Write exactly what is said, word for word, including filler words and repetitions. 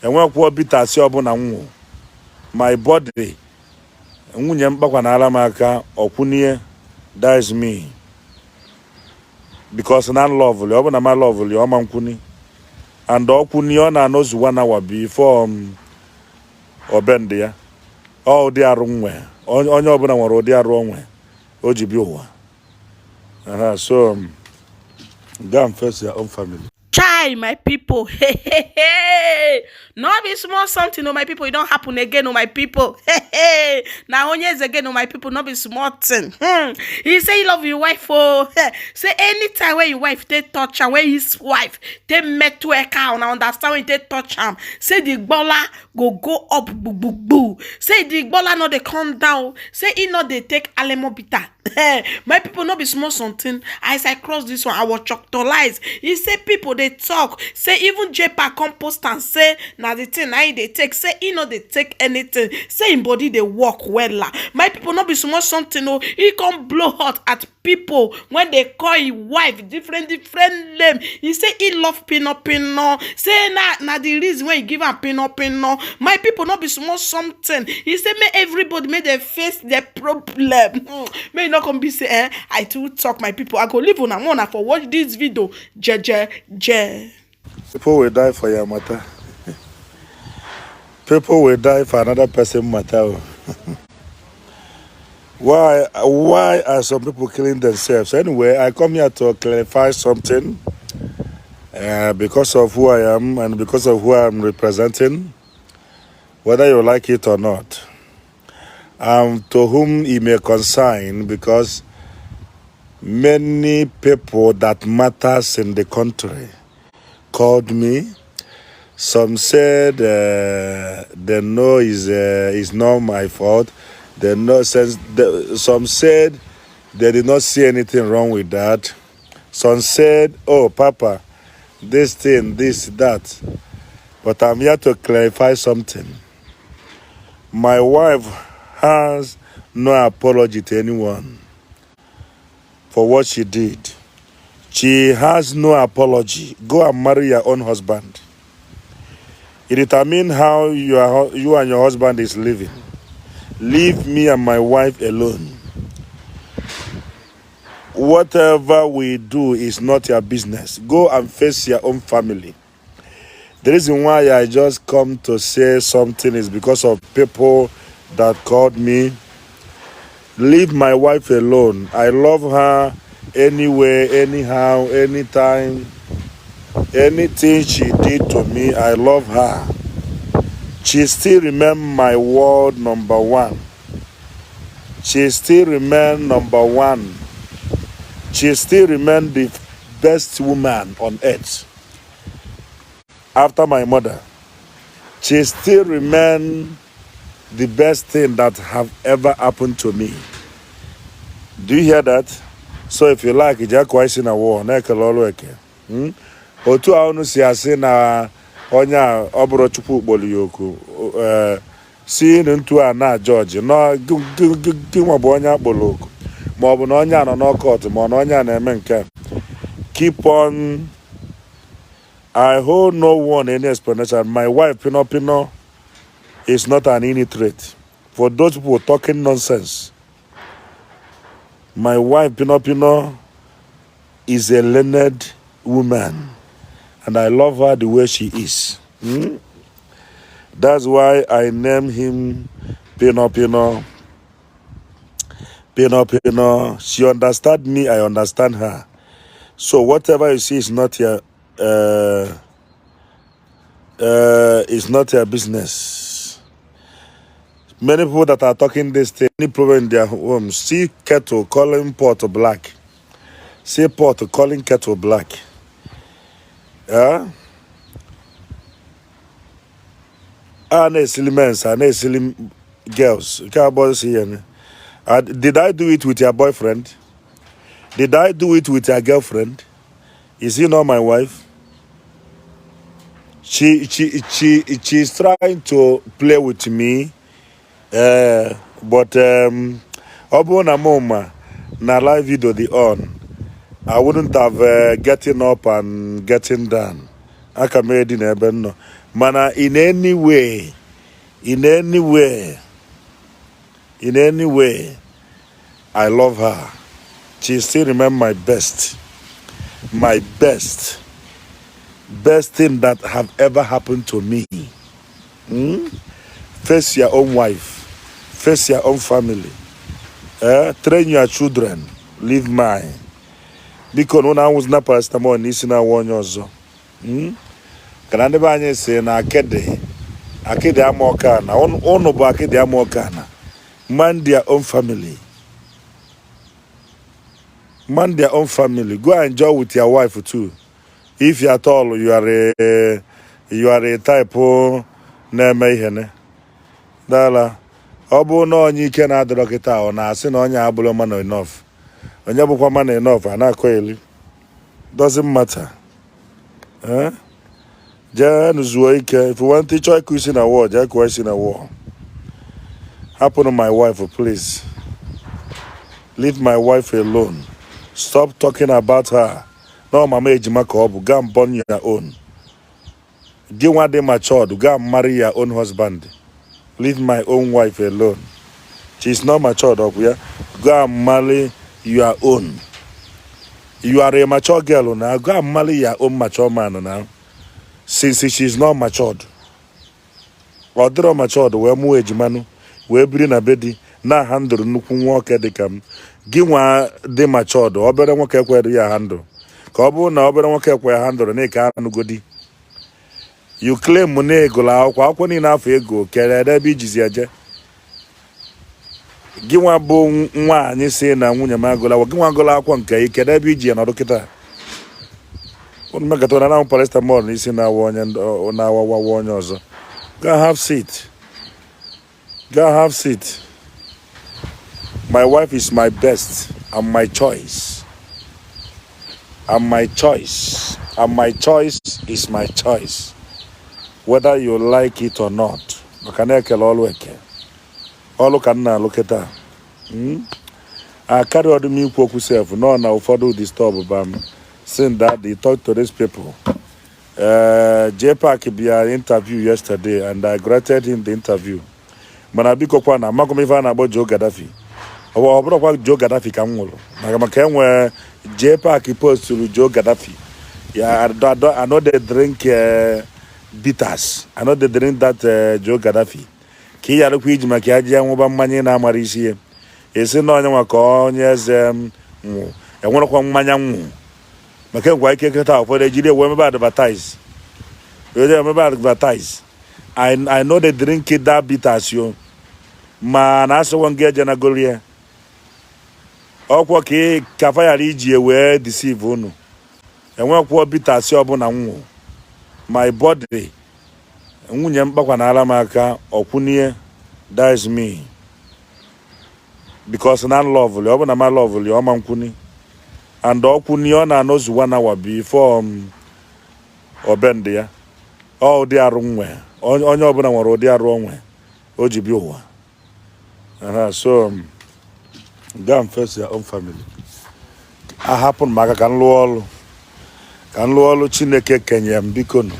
Enwekwuo bitterness ọbụla m nwụ. My body, nwunye m kpakwanara m aka, ọkwụnie, that is me. Because na love ya, ọ bụ na ma love ya, ọ ma nkwuni. And ọkwụnie, ọ na-anọzu one hour before, um, ọ bend ya. Ọ ụdị arụ nwe. Onye, onye ọbụla nwere ụdị arụ o nwe. O ji bi ụwa. Aha, so, um, go and face your own family. Chai, my people. Hey, hey, hey. No be small something, oh, my people. It don't happen again, oh, my people. Hey, hey. Now, only is again, oh, my people. No be small thing. Hmm. He say he love your wife, oh. Say anytime when your wife take touch her, when his wife take met to a cow, now understand when take touch him. Say the bola go go up, boo, boo, boo. Say the bola no dey come down. Say he no dey take alemo bitter. My people, no be small something. As I cross this one, I was choctolize. He say people dey talk. Say even J P A come post and say na the thing na he dey take. Say he no dey take anything. Say him body dey work wella. My people, no be small something, oh. He come blow hot at people when they call his wife different, different name. He say he love pino pino. Say na, na the reason why he give am pino pino. My people, no be small something. He say make everybody make they face their problem. Hmm. May you not come be say, eh, I too talk, my people. I go leave una, una for watch this video. Je, je, je. People will die for your matter. People will die for another person matter, oh. Why, why are some people killing themselves? Anyway, I come here to clarify something, uh, because of who I am and because of who I'm representing, whether you like it or not. Um, to whom it may concern, because many people that matters in the country called me. Some said, uh, they know is, uh, is not my fault. They know, since the, some said they did not see anything wrong with that. Some said, "Oh, Papa, this thing, this, that." But I'm here to clarify something. My wife has no apology to anyone for what she did. She has no apology. Go and marry your own husband. It determines how you are, you and your husband is living. Leave me and my wife alone. Whatever we do is not your business. Go and face your own family. The reason why I just come to say something is because of people that called me. Leave my wife alone. I love her anyway, anyhow, anytime. Anything she did to me, I love her. She still remain my world number one. She still remain number one. She still remain the best woman on earth. After my mother, she still remain the best thing that have ever happened to me. Do you hear that? So if you like, Jack Wise in a war, na-ekele ọlụ eke. Hmm? Otu a unu si asị na onye a ọ bụrụ Chukwu kpọrọ ya oku, eh, si ntu a na George, nọ gị, gị, gị, gị nwa bụ onye akpọrọ oku, ma ọ bụ na onye a nọ n'ọkọt, ma ọ na onye a na-eme nke a. Keep on. I hold no one any explanation. My wife, Pino Pino, is not an illiterate. For those people talking nonsense, my wife, Pino Pino, is a learned woman, and I love her the way she is. Hmm? That's why I name him Pino Pino. Pino Pino. She understand me, I understand her. So whatever you see is not your, uh, uh, is not your business. Many people that are talking this thing, any problem in their home, see kettle calling pot black. See pot calling kettle black. Yeah? Ah, na-esili men, sir, na-esili girls. Nke a boys here, ne? Uh, did I do it with your boyfriend? Did I do it with your girlfriend? Is he not my wife? She, she, she, she's trying to play with me. Uh, but, um, ọ bụrụ na mụ ma na live video dị on, I wouldn't have, uh, getting up and getting down. Aka m edi na ebe m nọ. Mana, in any way, in any way, in any way, I love her. She still remain my best, my best, best thing that have ever happened to me. Hmm? Face your own wife, face your own family. Eh? Train your children, leave mine. Biko na unu anwụzina paracetamol n'isi na-awa onye ọzọ. Hmm? Ka na ndị be anyị si na akịdị, akịdị ama ọka na, unu bụ akịdị ama ọka na. Mind their own family. Mind their own family. Go and enjoy with your wife too. If you at all you are a, you are a type na-eme ihe ne. Dala, ọ bụ na onye ike na-adịrọ kịta, ọ na-asị na onye abụrụ man enough. Onye bụkwa man enough, a na-akọ eli. Doesn't matter. Eh? Jee zuo ike. If you want to chọọ ịkụ isi na wall, jee kụọ isi na wall. Hapụnụ my wife, please. Leave my wife alone. Stop talking about her. No, mama ejima ka ọ bụ. Go and born your own. Gị nwa dị matured, go and marry your own husband. Leave my own wife alone. She's not matured, ọkwa ya. Go and marry your own. You are a mature girl now. Go and marry your own mature man now. Since she's not matured. Ọ dịrọ matured wee mụọ ejimanụ, wee biri na be di, na-ahandle nnukwu nwoke dị ka m. Gị nwa dị matured, obere nwoke ekwere ya handle. Ka ọ bụrụ na obere nwoke ekwe ya handle, na ike anụgodi. You claim na ị gụrụ akwụkwọ, akwụkwọ niile afọ ego, kere ebe i jizi eje. Gị nwa bụ nwaanyị si na nwunye m agụla akwụkwọ, gị nwa gụrụ akwụkwọ nke ị, kere ebe i ji ya nọdụ kịta. Unu mekọta na na paracetamol n'isi na-awa onye ndị, ọ, na-awawawa onye ọzọ. Go and have seat. Go and have seat. My wife is my best and my choice. And my choice. And my choice is my choice. Whether you like it or not. Maka na ekele ọlụ eke. Ọlụ ka m na-alụ kịta. Hmm? I carry ọdụ m ikwu okwu sef. No, na ụfọdụ disturb ba m. Since that they talk to these people. Uh, J Park bịa interview yesterday and I granted him the interview. Mana biko kwa na amaghị m ife a na-akpọ Joe Gaddafi. Ọ bụ, ọ bụrụkwa Joe Gaddafi ka m nwụrụ. Maka, maka enwe J Park posturu Joe Gaddafi. Yeah, I, don't- I, don't- I know they drink uh, bitters. I know they drink that uh, Joe Gaddafi. Ka ị yarakwa iji maka ya ji ya nwụba mmanya ị na-amara isi ya. Esi na onye nwa ka onye eze m nwụ. Enwerekwa mmanya nwụ. Maka enwekwa ike kịta ụfọdụ ejiri ewe mebe advertise. Ejiri emebe advertise. I, I know they drink it that bitters yo. Ma na asịwo nga eje na golie. Ọkwọ ka ị ka fayara iji ya wee deceive unu. Enwekwuo bitters ọbụla nwụ. My body, nwunye m kpakwa na ala m aka, ọkwụnie, that is me. Because na lovely, ọ bụ na ma lovely, ọ ma nkwuni. And ọkwụnie, ọ na-anọzu one hour before um, ọ bend ya. Ọ ụdị arụ nwe. Onye onye ọbụla nwere ụdị arụ onwe. O ji bi ụwa. Aha, so um, go and face your own family. Ahapụ m aka ka m lụọ ọlụ. Ka m lụọ ọlụ Chineke kenye m, biko nụ.